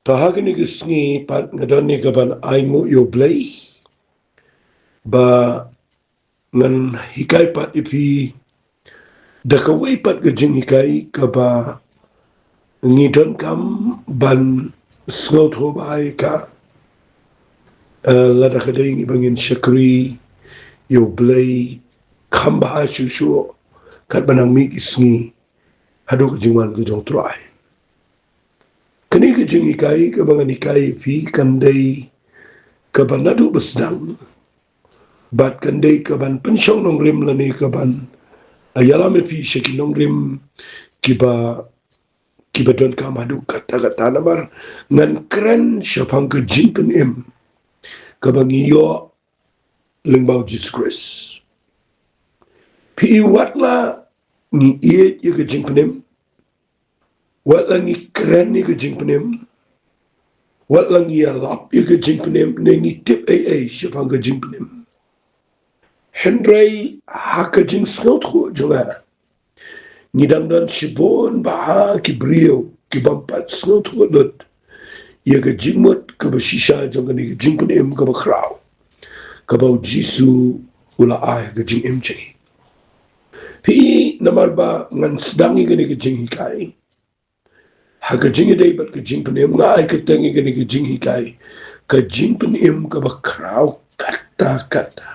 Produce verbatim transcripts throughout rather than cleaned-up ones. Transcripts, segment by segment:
Ta ha kane ka sngi pat nga don ïa ka ban ainguh ïa U Blei ba ngan hikai pat ïa phi da kawei pat ka jinghikai kaba ngi donkam ban sngewthuh bha ïa ka, eh, lada ka dei ngi ba ngin shakri ïa U Blei kham bha shuh shuh katba nang mih ki sngi haduh ka jingwan ka jong U Trai. Kane ka jinghikai kaba ngan hikai ïa phi kan dei kaba naduh ba sdang bad kan dei ka ban pynshong nongrim lane ka ban, ah, ïalam ïa phi sha ki nongrim kiba, kiba donkam haduh katta katta namar ngan kren shaphang ka jingpynim kaba ngi ïoh lyngba U Jisu Khrist. Phi i, wat la ngi ïeit ïa ka jingpynim, wat la ngi kren ïa ka jingpynim, wat la ngi ïalap ïa ka jingpynim ne ngi tip ei ei shaphang ka jingpynim, hynrei ha ka jingsngewthuh jong nga ngi dang don shibun bha ki briew ki bym pat sngewthuh lut ïa ka jingmut kaba shisha jong kane ka jingpynim kaba khraw kaba U Jisu u la ai ha ka jingim jong ngi. Phi i, namar ba ngan sdang ïa kane ka jinghikai ha ka jingïadei bad ka jingpynim, nga ai kyrteng ïa kane ka jinghikai ka jingpynim kaba khraw katta katta.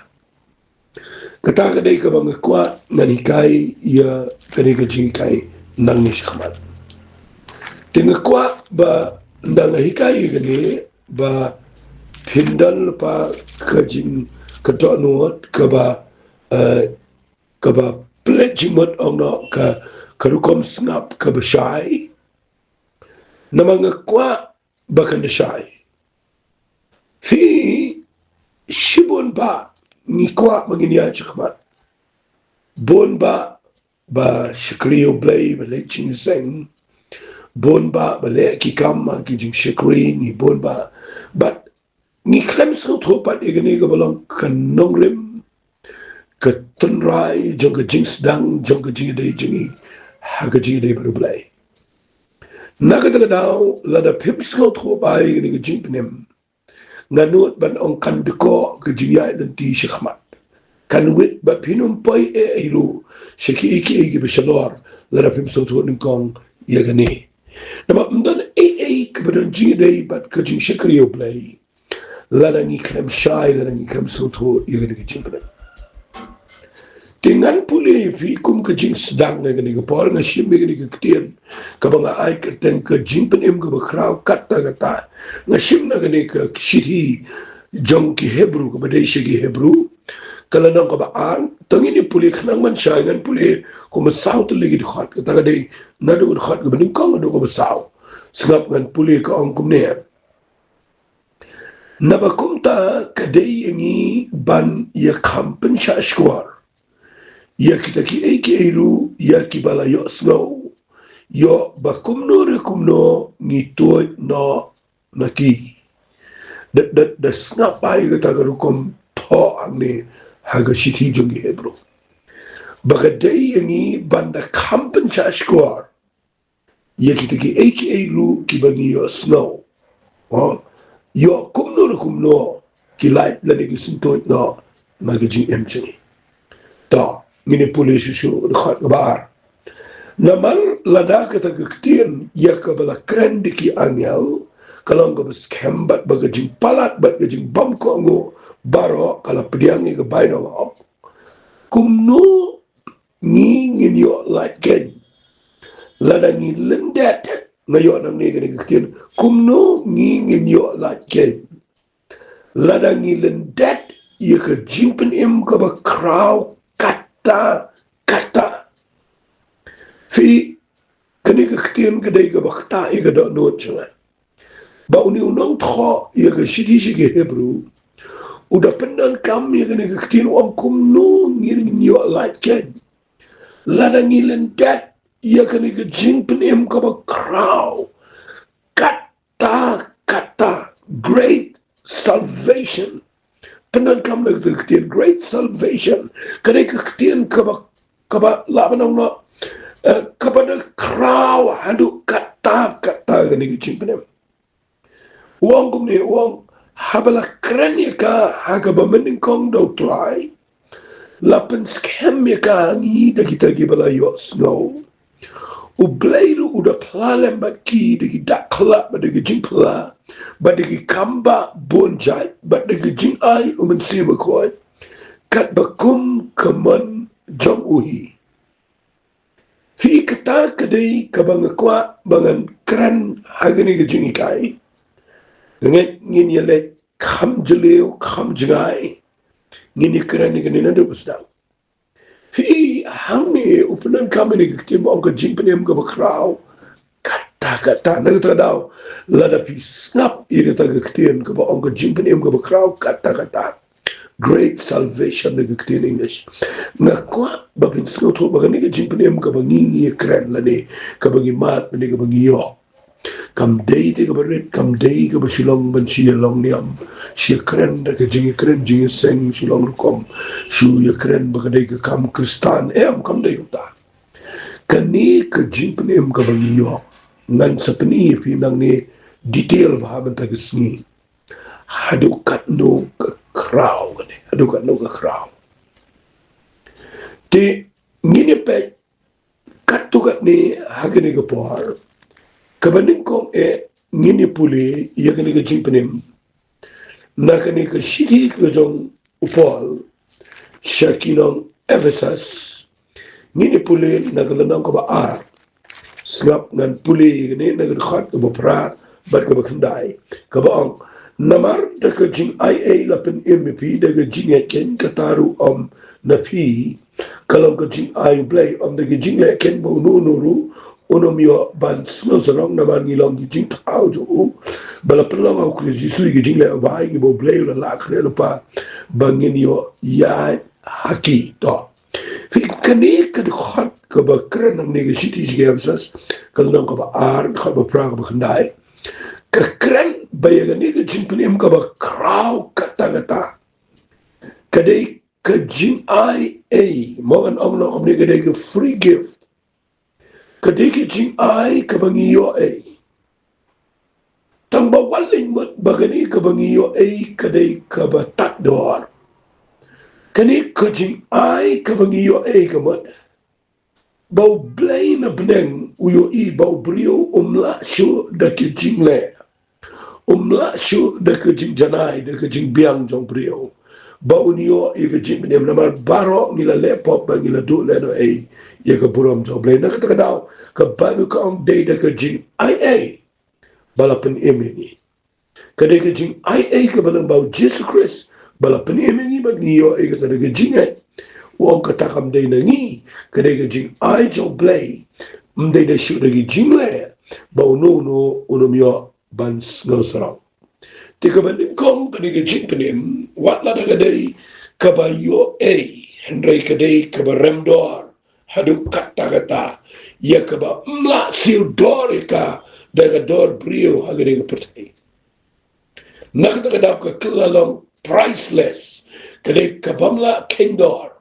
Kata ka dei kaba nga kwah ngan hikai ïa kane ka jinghikai nangne shakhmat. Te nga kwah ba ynda nga hikai ïa kane ba phin don lypa ka jing, ka dohnud kaba, eh, kaba pynleit jingmut ong noh, ka, ka rukom sngap kaba shai. Namar nga kwah ba kan da shai. Phi i, shibun bha ngi kwah ba ngin ïaid shakhmat. Bun bha ba shakri ïa U Blei, ba leh jingïaseng. Bun bha ba leh ki kam ha ki jingshakri, ngi bun bha. Bad ngi khlem sngewthuh pat ïa kane kaba long ka nongrim, ka tynrai jong ka jingsdang jong ka jingïadei jong ngi ha ka jingïadei bad U Blei. Na kata ka daw, lada phim sngewthuh bha ïa kane ka jingpynim, nga nud ban ong kan dkoh ka jingïaid lynti shakhmat. Kan wit bad phin ym poi ei ei ruh sha kiei kiei kiba shalor lada phim sngewthuh nyngkong ïa kane. Namar ym don ei ei kaba don jingïadei bad ka jingshakri ïa U Blei lada ngi khlem shai, lada ngi khlem sngewthuh ïa kane ka jingpynim. Te ngan pule ïa phi kum ka jingsdang ïa kane ka por, nga shim ïa kane ka ktien kaba nga ai kyrteng ka jingpynim kaba khraw katta katta. Nga shim na kane ka shithi jong ki Hebru, kaba dei sha ki Hebru, ka lynnong kaba ar. To ngin ïa pule khnang ban shai, ngan pule kumba saw tylli ki dkhot, kata ka dei naduh ka dkhot kaba nyngkong haduh kaba saw. Sngap, ngan pule, ka ong kumne. Naba kumta ka dei ïa ngi ban ïa kham pynshah shkor ïa kita kiei kiei ruh ïa kiba la ïohsngew, ïoh ba kumno re kumno ngi tuid noh na ki. Da, da, da sngap bha ïa kata ka rukom thoh hangne ha ka shithi jong ki Hebru, ba ka dei ïa ngi ban da kham pynshah shkor ïa kita kiei kiei ruh kiba ngi ïohsngew. Oh, ïoh kumno re kumno ki lait lane ki syntuid noh na ka jingim jong ngi. To ngin ïa pule shuh shuh dkhot kaba ar. Namar lada kata ka ktien ïa kaba la kren da ki angel ka long kaba skhem bad ba ka jingpalat bad ka jingbymkohnguh baroh ka la pdiang ïa ka bainong, kumno ngi ngin ïoh lait keiñ lada ngi lyndet? Nga ïoh nangne kane ka ktien, kumno ngi ngin ïoh lait keiñ lada ngi lyndet ïa ka jingpynim kaba khraw katta katta? Phi, kane ka ktien ka dei kaba ktah ïa ka dohnud jong nga. Ba une u nongthoh ïa ka shithi sha ki Hebru u da pyndonkam ïa kane ka ktien, u ong kumno ngin ïoh lait keiñ lada ngi lyndet ïa kane ka jingpynim kaba khraw katta katta, great salvation. Pyndonkam da ka ktien great salvation, kane ka ktien kaba, kaba lah ban ong noh, eh, kaba da khraw haduh katta katta kane ka jingpynim. U ong kumne, u ong, haba la kren ïa ka ha kaba mynnyngkong da U Trai, la pynskhem ïa ka ha ngi da kita kiba la ïohsngew. U Blei ruh u da phla lem bad ki da ki dak khlak bad da ki jingphla bad da ki kambah bun jait bad da ki jingai U Mynsiem Bakhuid, katba kum ka mon jong u hi. Phi, kata ka dei kaba nga kwah ba ngan kren ha kane ka jinghikai. Nga ngeit ngin ïaleh kham jylliew kham jngai. Ngin ïakren ïa kane naduh ba sdang. Phi, hangne u pyndonkam ïa kane ka ktien ba ong ka jingpynim kaba khraw katta katta. Na kata ka daw, lada phi sngap ïa kata ka ktien kaba ong ka jingpynim kaba khraw katta katta, great salvation na ka ktien English, nga kwah ba phin sngewthuh ba kane ka jingpynim kaba ngi, ngi kren lane kaba ngi mad lane kaba ngi ïoh, kam dei te kaba rit, kam dei kaba shu long ban shu ïalong niam, shu ïakren da ka jingïakren jingïaseng shu long rukom, shu ïakren ba ka dei ka kam Khristan. Em, kam dei kumta. Kane ka jingpynim kaba ngi ïoh, ngan sa pyni ïa phi nangne detail bha mynta ka sngi. Haduh katno ka khraw kane, haduh katno ka khraw. Te ngin ïa peit katto katne ha kane ka por. Kaba nyngkong eh, ngin ïa pule ïa kane ka jingpynim na kane ka shithi ka jong u Paul sha ki nong Ephesus. Ngin ïa pule na ka lynnong kaba ar. Sngap, ngan pule ïa kane na ka dkhot kaba phra bad kaba khyndai, kaba ong, namar da ka jingaiei la pynim ïa phi da ka jingïaid keiñ, kata ruh ym na phi, ka long ka jingai U Blei. Ym da ka jingleh keiñ, ba uno uno ruh un ym ïoh ban sngewsarong, namar ngi long ki jingthaw jong u, ba la pynlong ha U Khrist Jisu ïa ki jingleh bha kiba U Blei u la lah khreh lypa ba ngin ïoh ïaid ha ki. To, phi, kane ka dkhot kaba kren hangne, ka shithi sha ki Ephesus, ka lynnong kaba ar, dkhot ba phra, kaba khyndai, ka kren ba ïa kane ka jingpynim kaba khraw katta katta, ka dei ka jingaiei. Mo, ngan ong noh kumne, ka dei ka free gift. Ka dei ka jingai kaba ngi ïoh ei. Tang ba wat lyngngoh ba kane kaba ngi ïoh ei ka dei kaba tad dor. Kane ka jingai kaba ngi ïoh ei ka mut ba U Blei na bneng u ïohi ba u briew um lah shuh da ka jingleh, um lah shuh da ka jingjanai, da ka jingbiang jong u briew, ba un ïoh ïa ka jingpynim. Namar baroh ngi la leh pop bad ngi la duh lehnohei ïa ka burom jong U Blei. Na kata ka daw ka Baibl ka ong dei da ka jingaiei ba la pynim ïa ngi. Ka dei ka jingaiei kaba long ba U Jisu Khrist ba la pynim ïa ngi bad ngi ïoh ei kata da ka jingngeit. U ong kata kam dei na ngi, ka dei ka jingai jong U Blei. Ym dei da shuh da ki jingleh ba uno uno un ym ïoh ban sngewsarong. Te kaba nyngkong, kane ka jingpynim, wat lada ka dei kaba ïoh ei, hynrei ka dei kaba rem dor haduh katta katta, ïa kaba ym lah siew dor ïa ka da ka dor briew ha kane ka pyrthei. Na kata ka daw ka kylla long priceless, ka dei kabym lah kheiñ dor,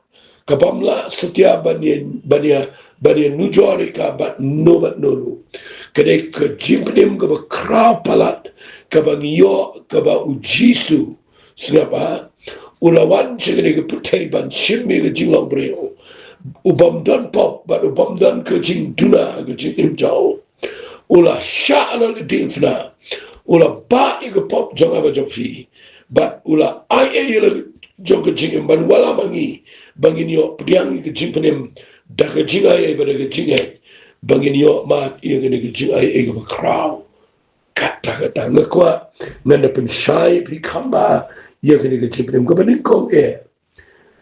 kabym lah satia ban ïa, ban ïa, ban ïa nujor ïa ka bad no bad no ruh. Ka dei ka jingpynim kaba khraw palat kaba ngi ïoh, kaba U Jisu, sngap, ha u la wan sha kane ka pyrthei ban shim ïa ka jinglong briew, u bym don pop bad u bym don ka jingduna ha ka jingim jong u. U la shah noh la diengphna, u la bah ïa ka pop jong nga bad jong phi, bad u la ai ei ïa la jong ka jingim ban wallam ma ngi, ba ngin ïoh pdiang ïa ka jingpynim da ka jingaiei bad da ka jingngeit, ba ngin ïoh mad ïa kane ka jingaiei kaba khraw katta katta. Nga kwah ngan da pynshai phi kham bha ïa kane ka jingpynim. Kaba nyngkong eh,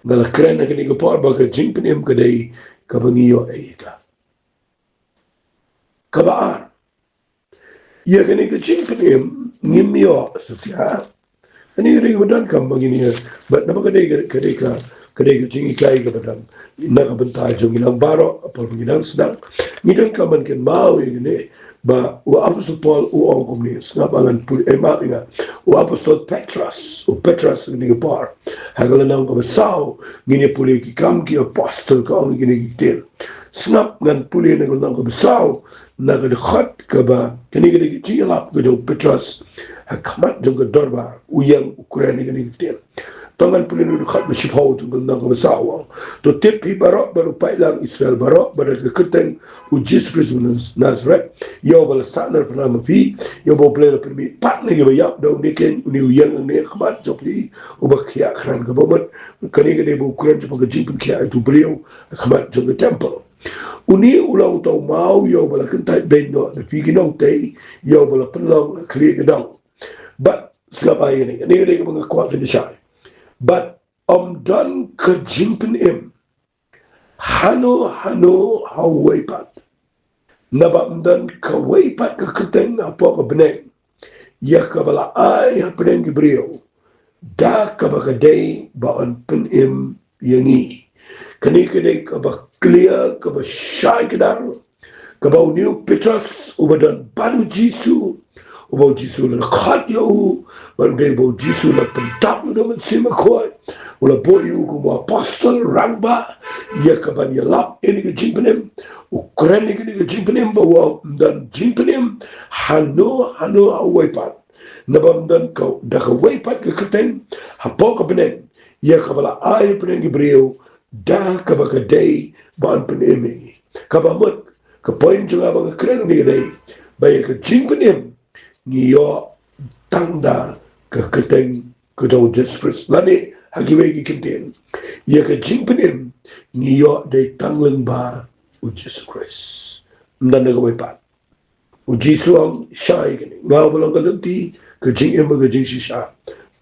nga la kren ha kane ka por ba ka jingpynim ka dei kaba ngi ïoh ei ïa ka. Kaba ar, ïa kane ka jingpynim ngim ïoh satia. Kane ka dei kaba donkam ba ngin ïa, bad namar ka dei ka, ka dei ka, ka dei ka jinghikai kaba don na ka bynta jong ngi lang baroh, hapoh ba ngi dang sdang. Ngi donkam ban kynmaw ïa kane, ba u Apostol Paul u ong kumne, sngap, ba ngan pule, eh, map ïa nga. U Apostol Petros, u Petros ha kane ka por, ha ka lynnong kaba saw, ngin ïa pule Ki Kam ki Apostol, ka ong ïa kine ki ktien. Sngap, ngan pule na ka lynnong kaba saw, na ka dkhot kaba, kane ka dei ka jingïalap ka jong u Petros ha khmat jong ka dorbar, u ïeng u kren ïa kane ka ktien. To ngan pule na u dkhot ba shiphew jong ka lynnong kaba saw, u ong: To tip phi baroh bad u paidlang Israel baroh ba da ka kyrteng u Jisu Khrist u Naz-, Nazaret, ïa uba la sahnarphna ma phi, ïa uba U Blei u la pynmihpat na kiba ïap, da une keiñ une u ïeng hangne ha khmat jong phi, uba khiah khnang kaba mut. Kane ka dei ba u kren shaphang ka jingpynkhiah ïa utu u briew ha khmat jong ka temple. Une u long uta u maw ïa uba la kyntait beiñ noh da phi ki nongtei, ïa uba la pynlong ha khlieh ka dong. Bad sngap ïa kane, kane ka dei kaba nga kwah phin shai. Bad ym don ka jingpynim hano hano ha uwei pat, naba ym don kawei pat ka kyrteng hapoh ka bneng ïa kaba la ai hapdeng ki briew, da kaba ka dei ba yn pynim ïa ngi. Kane ka dei kaba clear, kaba shai kdar, kaba une u Petros uba don bad u Jisu, uba u Jisu u la khot ïa u, bad u dei uba u Jisu u la pyndap ïa u da u Mynsiem Bakhuid, u la buh ïa u kum u apostol rangbah, ïa kaban ïalap ïa kane ka jingpynim, u kren ïa kane ka jingpynim, ba u ong ym don jingpynim hano hano ha uwei pat, naba ym don ka, da kawei pat ka kyrteng hapoh ka bneng ïa kaba la ai hapdeng ki briew, da kaba ka dei ba yn pynim ïa ngi. Kaba mut, ka point jong nga ba nga kren hangne ka dei ba ïa ka jingpynim ngi ïoh tang da ka kyrteng ka jong u Jisu Khrist. Lane ha kiwei ki kyntien, ïa ka jingpynim ngi ïoh dei tang lyngba u Jisu Khrist, ym don da kawei pat. U Jisu u ong shai kane: Nga uba long ka lynti, ka jingim bad ka jingshisha.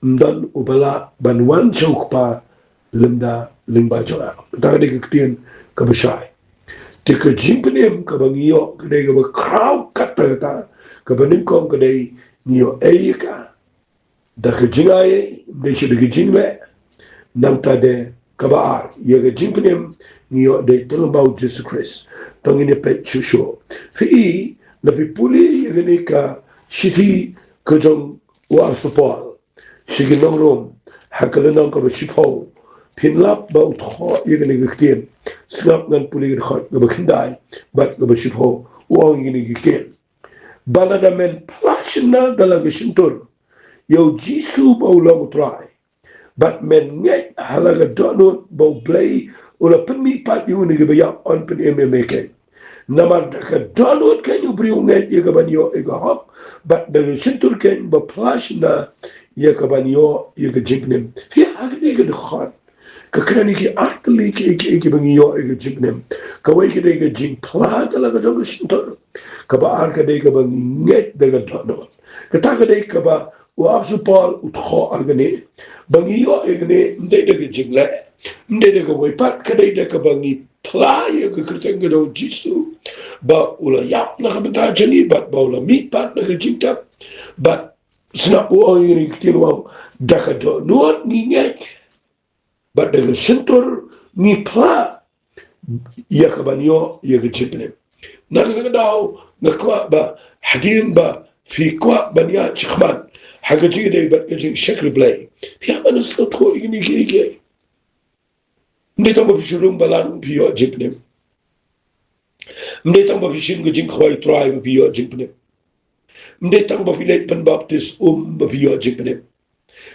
Ym don uba lah ban wan sha u Kpa lymda lyngba jong nga. Kata ka dei ka ktien kaba shai. Te ka jingpynim kaba ngi ïoh ka dei kaba khraw katta katta. Kaba nyngkong ka dei ngi ïoh ei ïa ka da ka jingai, ym dei shuh da ka jingleh. Nangta de kaba ar, ïa ka jingpynim ngi ïoh dei tang lyngba u Jisu Khrist. To ngin ïa peit shuh shuh. Phi i, lada phi pule ïa kane ka shithi ka jong u apostol Paul sha ki nong Rom, ha ka lynnong kaba shiphew, phin lap ba u thoh ïa kane ka ktien. Sngap, ngan pule ka dkhot kaba khyndai bad kaba shiphew, u ong ïa kane ka ktien: Ba lada men phla shynna da la ka shyntur ïa u Jisu ba u long u Trai, bad men ngeit ha la ka dohnud ba U Blei u la pynmihpat ïa u na kiba ïap, yn pynim ïa me keiñ. Namar da ka dohnud keiñ u briew u ngeit ïa kaban ïoh ïa ka hok, bad da ka shyntur keiñ ba phla shynna ïa kaban ïoh ïa ka jingpynim. Phi ïa ha kane ka dkhot, ka kren ïa ki ar tylli ki, ki, kiba ngi ïoh ïa ka jingpynim. Kawei ka dei ka jingphla da la ka jong ka shyntur. Kaba ar ka dei kaba ngi ngeit da ka dohnud. Kata ka dei kaba u apostol Paul u thoh ha kane. Ba ngi ïoh ïa kane, ym dei da ka jingleh, ym dei da kawei pat, ka dei da kaba ngi phla ïa ka kyrteng ka jong u Jisu ba u la ïap na ka bynta jong ngi, bad ba u la mihpat na ka jingtep. Bad sngap, u ong ïa kane ka ktien, u ong: Da ka dohnud ngi ngeit, bad da ka shyntur ngi phla ïa kaban ïoh ïa ka jingpynim. Na kata ka daw nga kwah ba hadien ba phi kwah ban ïaid shakhmat ha ka jingïadei bad ka jingshakri Blei, phi hap ban sngewthuh ïa kine kiei kiei. Ym dei tang ba phi shu rung balang phi ïoh jingpynim. Ym dei tang ba phi shim ka jingkhawai u Trai ba phi ïoh jingpynim. Ym dei tang ba phi leit pynbaptis um ba phi ïoh jingpynim.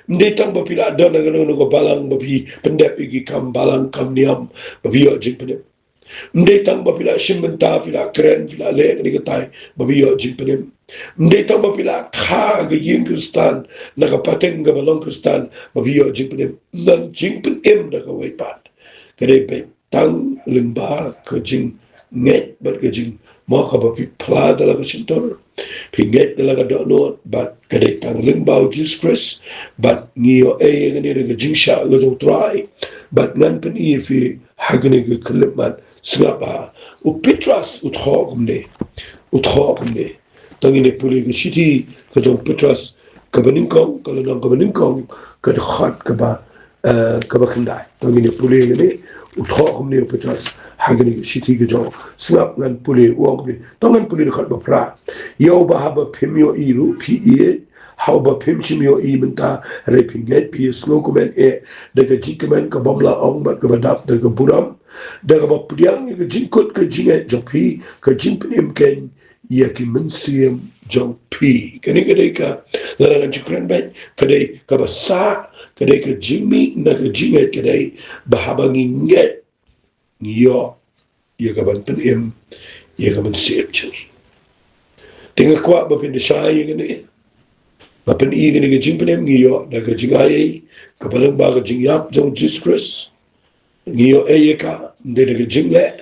Ym dei tang ba phi la don ha kano kano ka balang ba phi pyndep ïa ki kam balang kam niam ba phi ïoh jingpynim. Ym dei tang ba phi la shim bynta, phi la kren, phi la leh kane katai ba phi ïoh jingpynim. Ym dei tang ba phi la kha ka ïing Khristan na ka pateng kaba long Khristan ba phi ïoh jingpynim. Ym don jingpynim da kawei pat. Ka dei beit tang lyngba ka jingngeit bad ka jingmut kaba phi phla da la ka shyntur, phi ngeit da la ka dohnud, bad ka dei tang lyngba u Jisu Khrist, bad ngi ïoh ei ïa kane da ka jingshah ka jong u Trai, bad ngan pyni ïa phi ha kane ka khyllipmat. Sngap, ha u Petros u thoh kumne, u thoh kumne. To ngin ïa pule ka shithi ka jong u Petros kaba nyngkong, ka lynnong kaba nyngkong, ka dkhot kaba, eh, kaba khyndai. To ngin ïa pule kane, u thoh kumne u Petros ha kane ka shithi ka jong. Sngap, ngan pule, u ong kumne. To ngan pule dkhot ba phra. Ïa uba haba phim ïohi ruh phi ïeit, ha uba phim shym ïohi mynta, hynrei phi ngeit, phi ïasngewkmen eh da ka jingkmen kaba ym la ong bad kaba dap da ka burom, da kaba pdiang ïa ka jingkut ka jingngeit jong phi, ka jingpynim keiñ ïa ki mynsiem jong phi. Kane ka dei ka, lada ngan shu kren beit, ka dei kaba sah, ka dei ka jingmih na ka jingngeit, ka dei ba haba ngi ngeit, ngi ïoh ïa ka ban pynim ïa ka mynsiem jong ngi. Te nga kwah ba phin da shai ïa kane, ba phin i ïa kane ka jingpynim ngi ïoh da ka jingai, ka ba lyngba ka jingïap jong Jisu Khrist. Ngi ïoh ei ïa ka, ym dei da ka jingleh.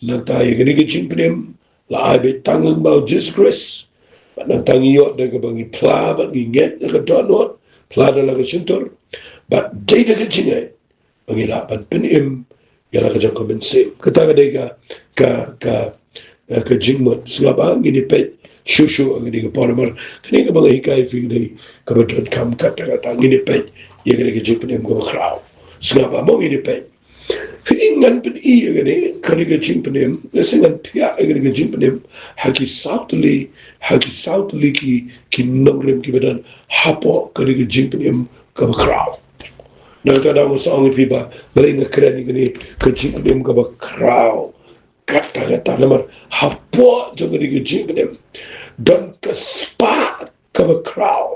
Nangta ïa kane ka jingpynim la ai beit tang lyngba u Jisu Khrist. Bad nangta ngi ïoh da kaba ngi phla bad ngi ngeit da ka dohnud, phla da la ka shyntur. Bad dei da ka jingngeit ba ngi lah ban pynim ïa la ka jong ka mynsiem. Kata ka dei ka, ka, ka, eh, ka jingmut. Sngap ba ngin ïa peit shuh shuh ha kane ka por namar kane kaba nga hikai phi ka dei kaba donkam katta katta, ngin ïa peit ïa kane ka jingpynim kaba khraw. Sngap ba mo ngin ïa peit. Phi, ngan pyni ïa kane, kane ka jingpynim, lehse ngan pynïaid ïa kane ka jingpynim ha ki saw tylli, ha ki saw tylli ki, ki nongrim kiba don hapoh kane ka jingpynim kaba khraw. Na kata ka daw nga sa ong ïa phi ba balei nga kren ïa kane ka jingpynim kaba khraw. Katta katta namar hapoh jong kane ka jingpynim don ka spah kaba khraw.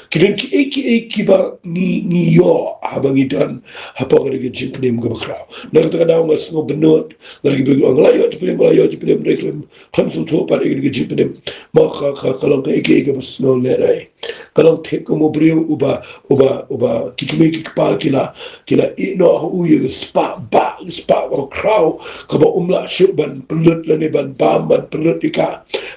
Ki don kiei kiei kiba ngi, ngi ïoh haba ngi don hapoh kane ka jingpynim kaba khraw. Na kata ka daw nga sngew bynnud lada ki briew ki ong, nga la ïoh jingpynim, nga la ïoh jingpynim, hynrei khlem, khlem sngewthuh pat ïa kane ka jingpynim. Mo ka, ka, ka long kaei kaei kaba sngewlehrain. Ka long thik kum u briew uba, uba, uba ki kmie ki kpa ki la, ki la ïeh noh ha u ïa ka spah bah, ka spah kaba khraw kaba um lah shuh ban pynlut lane ban bam, ban pynlut ïa ka.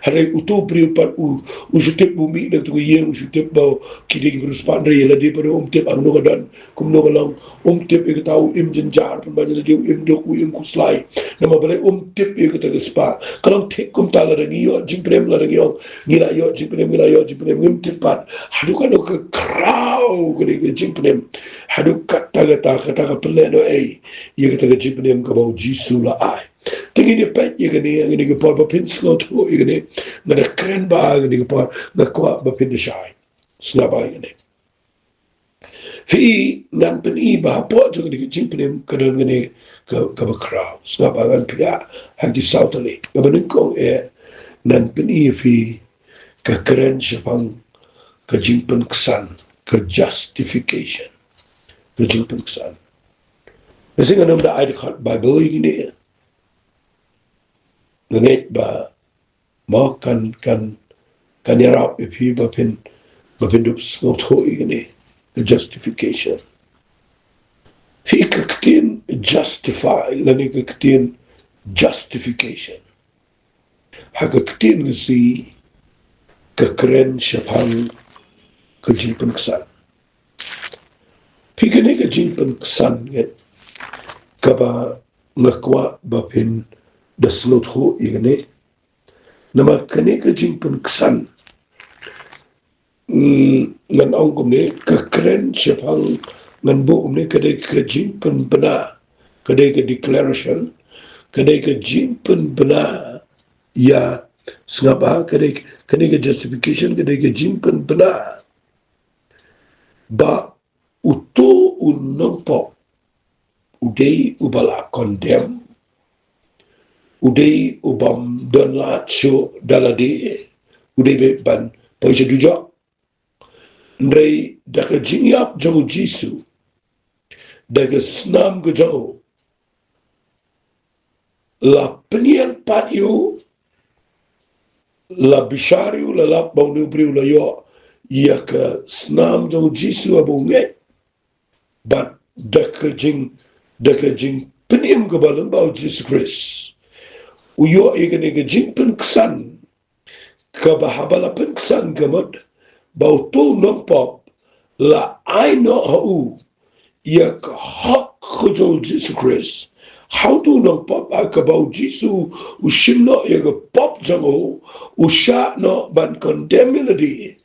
Hynrei uto u briew pat u, u shu tip ba u mih na kato ka ïing, u shu tip ba ki dei ki briew spah, hynrei ïa lade pat um tip hangno ka don, kumno ka long, um tip ïa kata, u im jynjar pynban ïa lade, u im duk, u im khuslai. Namar balei? Um tip ïa kata ka spah. Ka long thik kumta lada ngi ïoh jingpynim, lada ngi ong ngi la ïoh jingpynim, ngi la ïoh jingpynim, ngim tip pat haduh katno ka khraw kane ka jingpynim, haduh katta katta, kata ka pynlehnohei ïa kata ka jingpynim kaba u Jisu la ai. Te ngin ïa peit ïa kane, ïa kane ka por ba phin sngewthuh ïa kane, nga da kren ba ïa kane ka por, nga kwah ba phin da shai. Sngap ba ïa kane. Phi, ngan pyni ba hapoh jong kane ka jingpynim ka don kane ka, kaba khraw. Sngap ba ngan pynïaid ha ki saw tylli. Kaba nyngkong eh, ngan pyni ïa phi ka kren shaphang ka jingpynksan, ka justification. Ka jingpynksan. Lehse ngan ym da ai dkhot Baibl ïa kine. Nga ngeit ba mo kan, kan, kan ïarap ïa phi ba phin, ba phin dup sngewthuh ïa kane, ka justification. Phi, ka ktien justify lane ka ktien justification ha ka ktien Khasi ka kren shaphang ka jingpynksan. Phi, kane ka jingpynksan ngat kaba nga kwah ba phin da sngewthuh ïa kane. Namar kane ka jingpynksan, mm, ngan ong kumne, ka kren shaphang, ngan buh kumne, ka dei ka jingpynbna, ka dei ka declaration, ka dei ka jingpynbna ïa, sngap ba, ka dei, ka dei ka justification, ka dei ka jingpynbna ba uto u nongpop u dei uba la condemn, u dei u bym don lad shuh da lade, u dei beit ban poi sha dujok. Hynrei da ka jingïap jong u Jisu, da ka snam ka jong u, la pynïeng pat ïa u, la bishar ïa u, la lap ba une u briew la ïoh ïa ka snam jong u Jisu haba u ngeit. Bad da ka jing, da ka jingpynim kaba lyngba u Jisu Khrist, u ïoh ïa kane ka jingpynksan, kaba haba la pynksan ka mut ba uto u nongpop la ai noh ha u ïa ka hok ka jong u Jisu Khrist. Ha uto u nongpop ha kaba u Jisu u shim noh ïa ka pop jong u, u shah noh ban condemn ïa lade,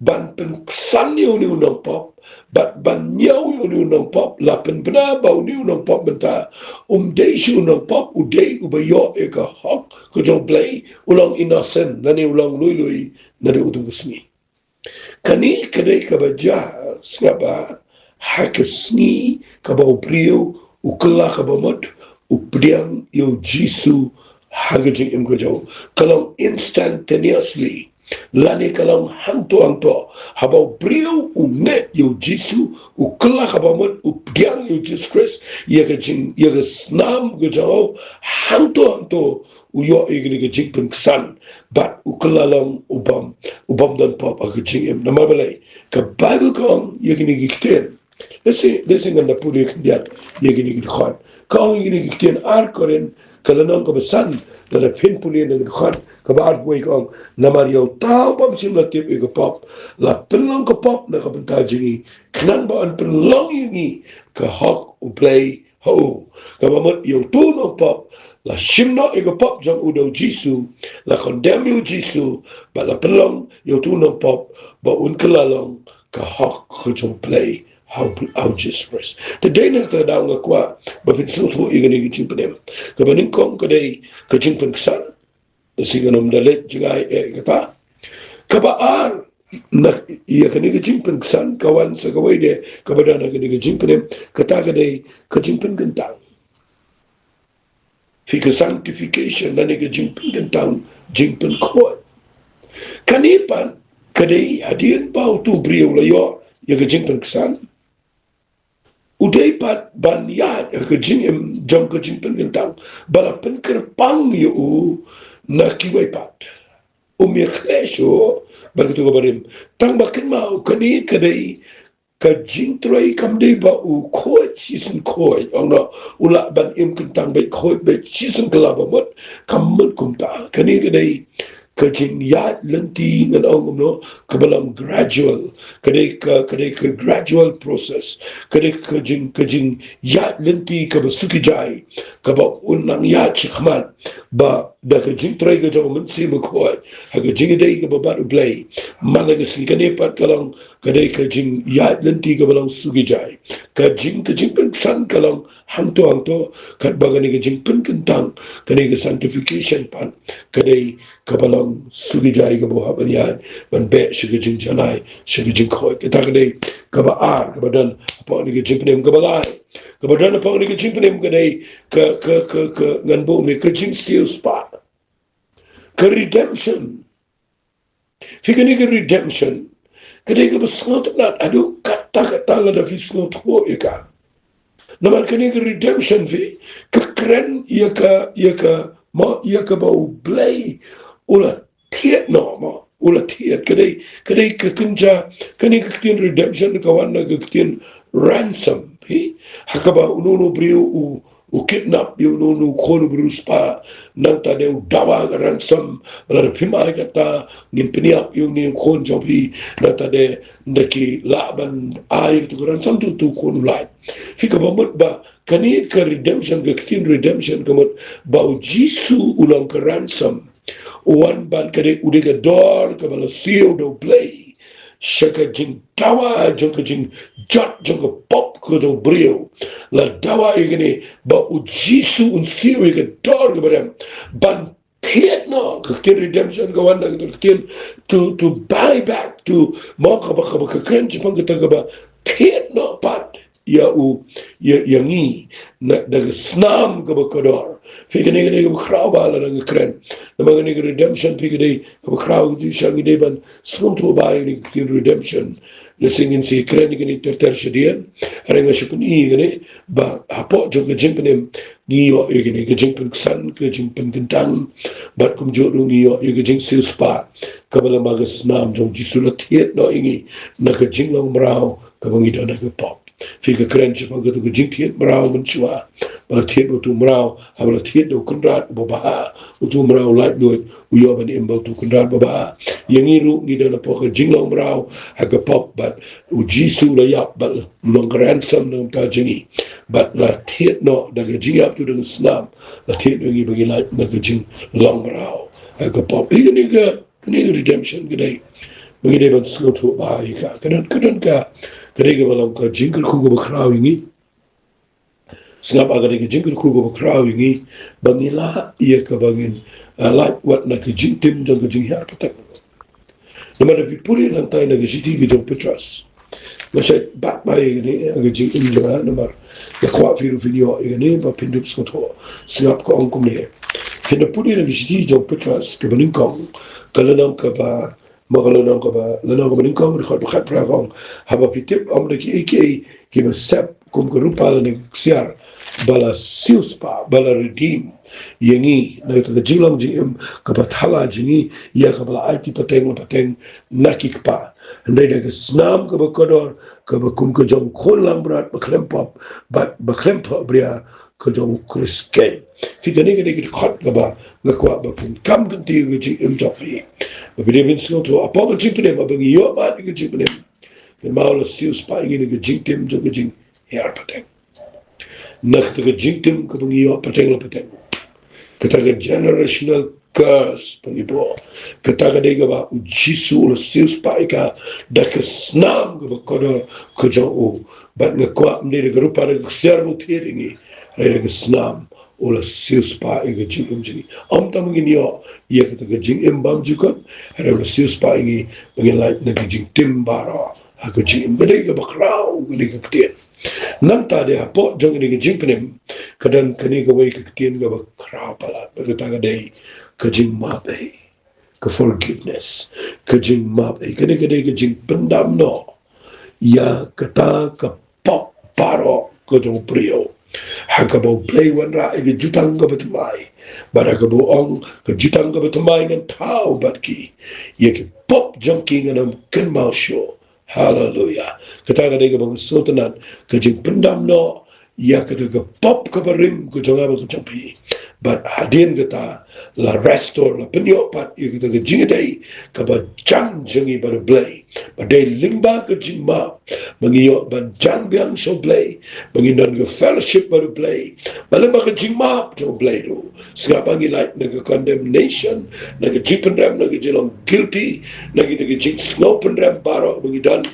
ban pynksan ïa une u nongpop, bad ban ñiew ïa une u nongpop, la pynbna ba une u nongpop mynta um dei shuh u nongpop, u dei uba ïoh ïa ka hok ka jong u Blei, u long innocent, lane u long lui lui naduh uto u sngi. Kane ka dei kaba jia, sngap ba, ha ka sngi kaba u briew u kylla kaba mut, u pdiang ïa u Jisu ha ka jingim ka jong u. Ka long instantaneously. Lane ka long hangto hangto. Haba u briew u ngeit ïa u Jisu, u kylla kaba mut, u pdiang ïa u Jisu Khrist, ïa ka jing, ïa ka snam ka jong u, hangto hangto u ïoh ïa kane ka jingpynksan. Bad u kylla long u bym, u bym don pop ha ka jingim. Namar balei? Ka Baibl ka ong ïa kine ki ktien. Lehse, lehse ngan da pule khyndiat ïa kine ki dkhot. Ka ong ïa kine ki ktien, Ar Korinth, ka lynnong kaba san, lada phin pule na ka dkhot kaba arphew wei ka ong, Namar ïa uta u bym shym la tip ïa ka pop, la pynlong ka pop na ka bynta jong ngi, khnang ba yn pynlong ïa ngi ka hok U Blei ha u. Kaba mut ïa uto u nongpop, la shim noh ïa ka pop jong u da u Jisu, la condemn ïa u Jisu, bad la pynlong ïa uto u nongpop ba un kylla long ka hok ka jong U Blei ha u, ha u Jisu Khrist. Te dei na kata ka daw nga kwah ba phin sngewthuh ïa kane ka jingpynim. Kaba nyngkong ka dei ka jingpynksan. Lehse ngan ym da leit jngai eh kata. Kaba ar, na, ïa kane ka jingpynksan ka wan sa kawei de kaba don ha kane ka jingpynim, kata ka dei ka jingpynkyntang. Phi, ka sanctification, lane ka jingpynkyntang, jingpynkhuid. Kane pat ka dei hadien ba uto u briew u la ïoh ïa ka jingpynksan, u dei pat ban ïaid ha ka jingim jong ka jingpynkyntang, ba la pynkyrpang ïa u na kiwei pat. Um ïakhleh shuh bad kato kaba rim. Tang ba kynmaw, kane ka dei ka jingtrei, kam dei ba u khuid shisien khuid, ong noh, u lah ban im kyntang beit, khuid beit shisien kylla ba mut. Kam mut kumta. Kane ka dei ka jingïaid lynti, ngan ong kumno, kaba long gradual. Ka dei ka, ka dei ka gradual process. Ka dei ka jing, ka jingïaid lynti kaba suk ïa jai, kaba un nang ïaid shakhmat bad da ka jingtrei ka jong u Mynsiem Bakhuid ha ka jingïadei kaba bad U Blei. Man la ka sngi, kane pat ka long, ka dei ka jingïaid lynti kaba long suk ïa jai. Ka jing, ka jingpynksan ka long hangto hangto, katba kane ka jingpynkyntang, kane ka sanctification pat ka dei kaba long suk ïa jai, kaba hap ban ïaid, ban beh sha ka jingjanai, sha ka jingkhuid. Kata ka dei kaba ar kaba don hapoh kane ka jingpynim. Kaba lai kaba don hapoh kane ka jingpynim ka dei ka, ka, ka, ka, ngan buh ïa ka jingsiew spah. Ka redemption. Phi, kane ka redemption ka dei kaba sngewtynnat haduh katta katta lada phi sngewthuh ïa ka. Namar kane ka redemption, phi, ka kren ïa ka, ïa ka, mo, ïa kaba U Blei u la thied noh, mo, u la thied. Ka dei, ka dei ka kynja, kane ka ktien redemption ka wan na ka ktien ransom, phi. Ha kaba uno uno u briew u, u kidnap ïa uno uno u khun u briew spah, nangta de u dawa ka ransom, lada phim ai kata, ngin pynïap ïa une u khun jong phi, nangta de, da ki lah ban ai ïa uto u ransom, uto u khun u lait. Phi, kaba mut ba kane ka redemption, ka ktien redemption ka mut ba U Jisu u long ka ransom. U wan ban, ka dei, u dei ka dor kaba la siew da U Blei sha ka jingdawa jong ka jingjot jong ka pop ka jong u briew. La dawa ïa kane ba U Jisu un siew ïa ka dor kaba rem ban thied noh. Ka ktien redemption ka wan na ka ktien to, to buy back, to, mo, kaba, kaba ka kren shaphang kata kaba thied noh pat ïa u, ïa, ïa ngi, na, da ka snam kaba kordor. Phi, kane, kane kaba khraw bha lada nga kren. Namar kane ka redemption, phi, ka dei kaba khraw, ka dei sha ngi dei ban sngewthuh bha ïa kane ka ktien redemption. Lehse ngin sa kren ïa kane ter ter shadien. Hynrei nga shu pyni ïa kane ba hapoh jong ka jingpynim ngi ïoh ïa kane ka jingpynksan, ka jingpynkyntang, bad kumjuh ruh ngi ïoh ïa ka jingsiew spah kaba lyngba ka snam jong U Jisu. La thied noh ïa ngi na ka jinglong mraw kaba ngi don ha ka pop. Phi, ka kren shaphang kato ka jingthied mraw mynshuwa. Ba la thied uto u mraw, haba la thied da u Kynrad uba bha, uto u mraw laitluid u ïoh ban im bad uto u Kynrad uba bha. Ïa ngi ruh ngi don hapoh ka jinglong mraw ha ka pop, bad U Jisu u la ïap bad u long ka ransom na ka bynta jong ngi. Bad la thied noh da ka jingïap jong u da ka snam, la thied noh ïa ngi ba ngin lait na ka jinglong mraw ha ka pop. Ïa kane ka, kane ka redemption ka dei ba ngi dei ban sngewthuh bha ïa ka. Ka don, ka don ka, ka dei kaba long ka jingkyrkhu kaba khraw ïa ngi. Sngap, ka dei ka jingkyrkhu kaba khraw ïa ngi ba ngi lah ïa kaba ngin, ah, lait wat na ka jingtim jong ka jinghiar patek. Namar lada phi pule nangtai na ka shithi ka jong u Petros, nga shait bat bha ïa kane ha ka jingim jong nga, namar nga kwah phi ruh phin ïoh ïa kane ba phin dup sngewthuh. Sngap, ka ong kumne. Phin da pule na ka shithi jong u Petros kaba nyngkong, Ka lynnong kaba, ma ka lynnong kaba, lynnong kaba nyngkong, dkhot ba khatphra ka ong, haba phi tip, ym da kiei kiei kiba sep kum ka rupa lane ka ksiar ba la siewspah, ba la redeem ïa ngi na kata ka jinglong jingim kaba thala jong ngi, ïa kaba la aiti pateng la pateng na ki kpa. Hynrei da ka snam kaba kordor, kaba kum ka jong u khun langbrot ba khlem pop bad ba khlem thohbria, ka jong u Khrist keiñ. Phi, kane ka dei ka dkhot kaba nga kwah ba phin kam kynti ha ka jingim jong phi. Ba phi dei ban sngewthuh, hapoh ka jingpynim, haba ngi ïoh mad ïa ka jingpynim, kynmaw, la siewspah ïa ngi na ka jingtim jong ka jinghiar pateng, na kata ka jingtim kaba ngi ïoh pateng la pateng, kata ka generational curse ba ngi buh. Kata ka dei kaba U Jisu u la siewspah ïa ka da ka snam kaba kordor ka jong u. Bad nga kwah, ym dei da ka rupa da ka ksiar ba u thied ïa ngi, hynrei da ka snam u la siewspah ïa ka jingim jong ngi. Ym tang ba ngin ïoh ïa kata ka jingim bymjukut, hynrei u la siewspah ïa ngi ba ngin lait na ka jingtim baroh ha ka jingim. Ka dei kaba khraw kane ka ktien. Nangta de, hapoh jong kane ka jingpynim, ka don kane kawei ka ktien kaba khraw palat, ba kata ka dei ka jingmap ei, ka forgiveness, ka jingmap ei. Kane ka dei ka jingpyndam noh ïa kata ka pop baroh ka jong u briew, ha kaba U Blei u wanrah ïa ka jutang kaba thymmai, bad ha kaba u ong, ka jutang kaba thymmai ngan thaw bad ki, ïa ki pop jong ki ngan ym kynmaw shuh. Haleluya. Kata ka dei kaba nga sngewtynnat, ka jingpyndam noh ïa kata ka pop kaba rim ka jong nga bad ka jong phi. Bad hadien kata, la restore, la pynïoh pat ïa kata ka jingïadei kaba jan jong ngi bad U Blei. Ba dei lyngba ka jingmap ba ngi ïoh ban jan biang sha U Blei, ba ngi don ka fellowship bad U Blei, ba lyngba ka jingmap jong U Blei ruh, sngap, ba ngi lait na ka condemnation, na ka jingpynrem, na ka jinglong guilty, na kita ka jingsngewpynrem baroh ba ngi don.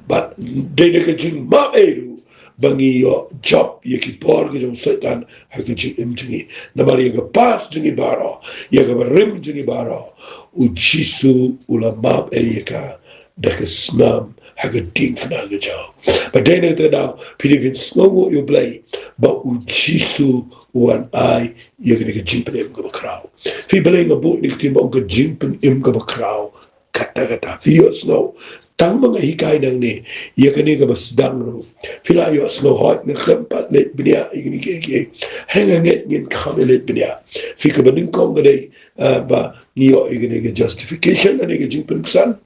Bad dei da ka jingmap ei ruh ba ngi ïoh jop ïa ki por ka jong u Soitan ha ka jingim jong ngi. Namar ïa ka past jong ngi baroh, ïa kaba rim jong ngi baroh, U Jisu u la map ei ïa ka da ka snam ha ka diengphna ka jong u. Bad dei na kata ka daw phi dei ban sngewnguh ïa U Blei ba U Jisu u wan ai ïa kane ka jingpynim kaba khraw. Phi, balei nga buh ïa kane ka ktien ba ong ka jingpynim kaba khraw? Kata kata, phi ïohsngew, tang ba nga hikai nangne, ïa kane kaba sdang ruh, phi la ïohsngew, hooid, nga khlem pat leit bniah ïa kine kiei kiei, hynrei nga ngeit ngin kham ïa leit bniah. Phi, kaba nyngkong ka dei, eh, ba ngi ïoh ïa kane ka justification lane ka jingpynksan.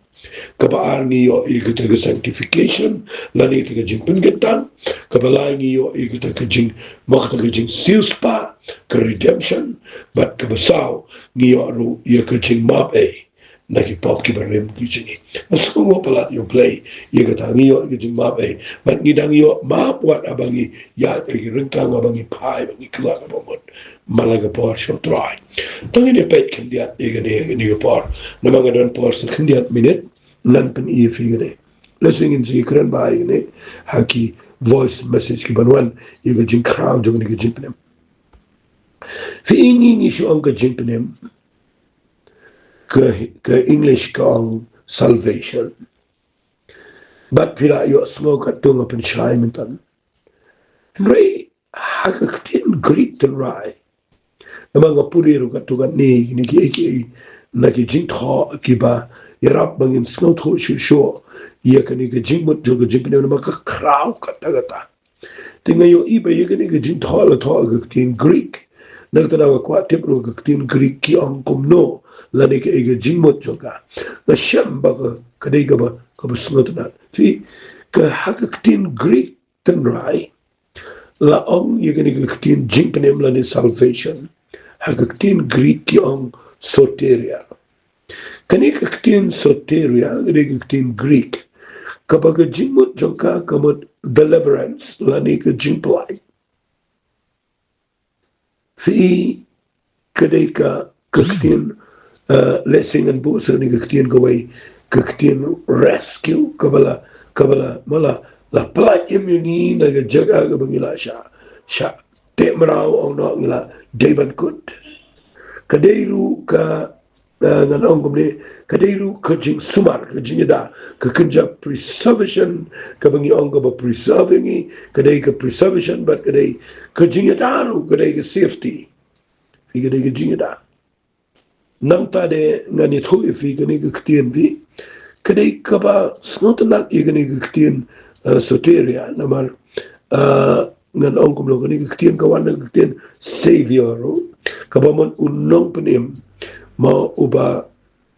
Kaba ar, ngi ïoh ïa kata ka sanctification lane kata ka jingpynkyntang. Kaba lai, ngi ïoh ïa kata ka jing, mo, kata ka jingsiewspah, ka redemption. Bad kaba saw, ngi ïoh ruh ïa ka jingmap ei na ki pop kiba rim ki jong ngi. Nga sngewnguh palat ïa U Blei ïa kata, ngi ïoh ïa ka jingmap ei. Bad ngi dang ïoh map wat haba ngi ïaid ha ki ryngkang, haba ngi phai, ba ngi kylla kaba mut man la ka por sha U Trai. To ngin ïa peit khyndiat ïa kane, ïa kane ka por. Namar nga don por sa khyndiat minit, ngan pyni ïa phi kane. Lehse ngin sa ïakren bha ïa kane ha ki voice message kiban wan, ïa ka jingkhraw jong kane ka jingpynim. Phi, ngi, ngi shu ong ka jingpynim, ka, ka English ka ong salvation. Bad phi la ïohsngew katto, nga pynshai mynta. Hynrei ha ka ktien Greek, tynrai, namar nga pule ruh katto katne, kine kiei kiei na ki jingthoh kiba ïarap ba ngin sngewthuh shuh shuh ïa kane ka jingmut jong ka jingpynim, namar ka khraw katta katta. Te nga ïohi ba ïa kane ka jingthoh la thoh ha ka ktien Greek. Na kata nga kwah tip ruh ka ktien Greek ki ong kumno, lane kaei ka jingmut jong ka. Nga shem ba ka, ka dei kaba, kaba sngewtynnat. Phi, ka ha ka ktien Greek, tynrai, la ong ïa kane ka ktien jingpynim lane salvation, ha ka ktien Greek ki ong soteria. Kane ka ktien soteria ka dei ka ktien Greek kaba ka jingmut jong ka ka mut deliverance lane ka jingpynlait. Phi, ka dei ka, ka ktien, eh, lehse ngan buh sa kane ka ktien kawei, ka ktien rescue, kaba la, kaba la, ma la, la pynlait im ïa ngi na ka jaka kaba ngi la shah, shah teh mraw, ong noh ngi la dei ban kut. Ka dei ruh ka, eh, ngan ong kumne, ka dei ruh ka jingsumar, ka jingïada, ka kynja preservation, kaba ngi ong kaba preserve ïa ngi, ka dei ka preservation, bad ka dei ka jingïada ruh, ka dei ka safety. Phi, ka dei ka jingïada. Nangta de ngan ïathuh ïa phi kane ka ktien phi. Ka dei kaba sngewtynnat ïa kane ka ktien, eh, soteria, namar, eh, ngan ong kumno, kane ka ktien ka wan na ka ktien savior ruh, kaba mon u nongpynim, ma uba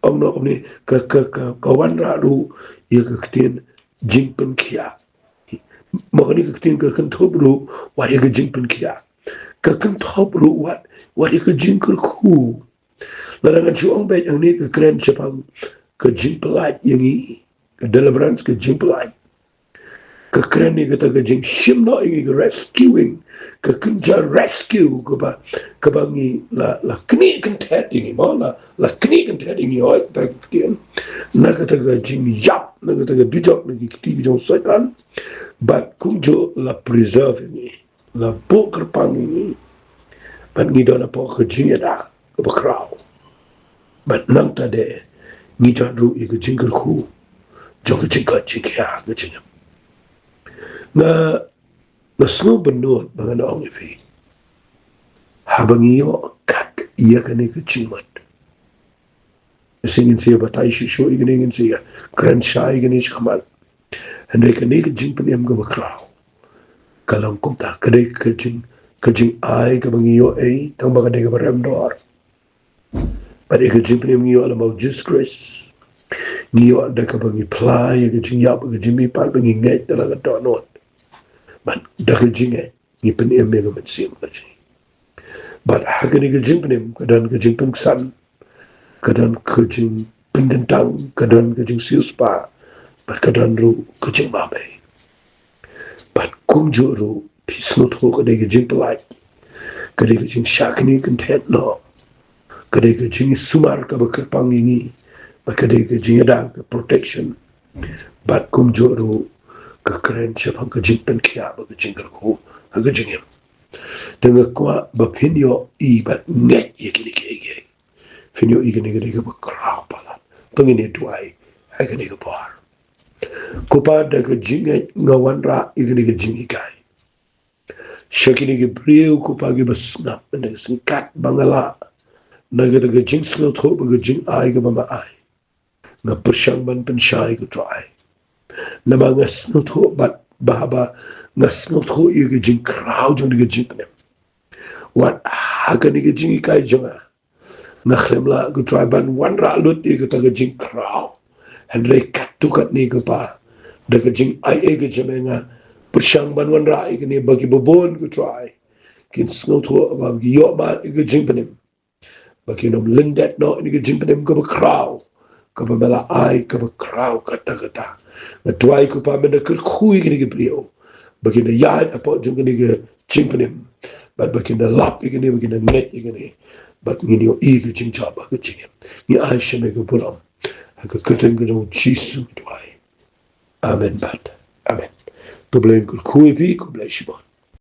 ong noh kumne, ka, ka, ka, ka wanrah ruh ïa ka ktien jingpynkhiah. Ma kane ka ktien ka kynthup ruh wat ïa ka jingpynkhiah. Ka kynthup ruh wat, wat ïa ka jingkyrkhu. Lada ngan shu ong beit hangne ka kren shaphang ka jingpyllait ïa ngi, ka deliverance, ka jingpyllait. Ka kren ïa kata ka jingshim noh ïa ngi, ka rescuing, ka kynja rescue kaba, kaba ngi la, la knieh kynthet ïa ngi mo, la, la knieh kynthet ïa ngi, hooid, kata ka ktien. Na kata ka jingïap, na kata ka dujok, na ki kti ki jong Soitan. Bad kumjuh la preserve ïa ngi, la buh kyrpang ïa ngi. Bad ngi don hapoh ka jingïada kaba khraw. Bad nangta de ngi don ruh ïa ka jingkyrkhu jong ka jingkoit jingkhiah ka jingim. Nga, nga sngew bynnud ba ngan ong ïa phi, haba ngi ïoh kat ïa kane ka jingmut, ngin sa ïa batai shuh shuh ïa kane, ngin sa ïa kren shai ïa kane shakhmat. Hynrei kane ka jingpynim kaba khraw ka long kumta, ka dei ka jing, ka jingai kaba ngi ïoh ei, tang ba ka dei kaba rem dor. Bad ïa ka jingpynim ngi ïoh lem bad u Jisu Khrist. Ngi ïoh da kaba ngi phla ïa ka jingïap, ka jingmihpat, ba ngi ngeit da la ka dohnud. Bad da ka jingngeit ngi pynim ïa ka mynsiem ka jong ngi. Bad ha kane ka jingpynim ka don ka jingpynksan, ka don ka jingpynkyntang, ka don ka jingsiewspah, bad ka don ruh ka jingmabei. Bad kumjuh ruh phi sngewthuh ka dei ka jingpyllait, ka dei ka jingshakri kynthet noh, ka dei ka jingsumar kaba kyrpang ïa ngi, bad ka dei ka jingïada, ka protection. Bad kumjuh ruh ka kren shaphang ka jingpynkhiah bad ka jingkyrkhu ha ka jingim. Te nga kwah ba phin ïohi bad ngeit ïa kine kiei kiei. Phin ïohi kane ka dei kaba khraw palat. To ngin ïa duwai ha kane ka por. Ko Pa, da ka jingngeit nga wanrah ïa kane ka jinghikai sha kine ki briew, ko Pa, kiba sngap, na ka jingkat ba nga lah, na kata ka jingsngewthuh bad ka jingai kaba nga ai. Nga pyrshang ban pynshai, ko Trai. Namar nga sngewthuh bad ba haba nga sngewthuh ïa ka jingkhraw jong kane ka jingpynim, wat ha kane ka jinghikai jong nga, nga khlem lah, ko Trai, ban wanrah lut ïa kata ka jingkhraw. Hynrei katto katne, ko Pa, da ka jingai ei ka jong me, nga pyrshang ban wanrah ïa kane ba kiba bun, ko Trai, kin sngewthuh ba ki ïoh mad ïa ka jingpynim, ba kin ym lyndet noh ïa ka jingpynim kaba khraw kaba me la ai, kaba khraw katta katta. Nga duwai, ko Pa, men da kyrkhu ïa kine ki briew ba kin da ïaid hapoh jong kane ka jingpynim, bad ba kin da lap ïa kane, ba kin da ngeit ïa kane, bad ngin ïohi ka jingjop ha ka jingim. Ngi ai sha me ka burom ha ka kyrteng ka jong u Jisu, nga duwai. Amen bad amen. To Blei un kyrkhu ïa phi, khublei shibun.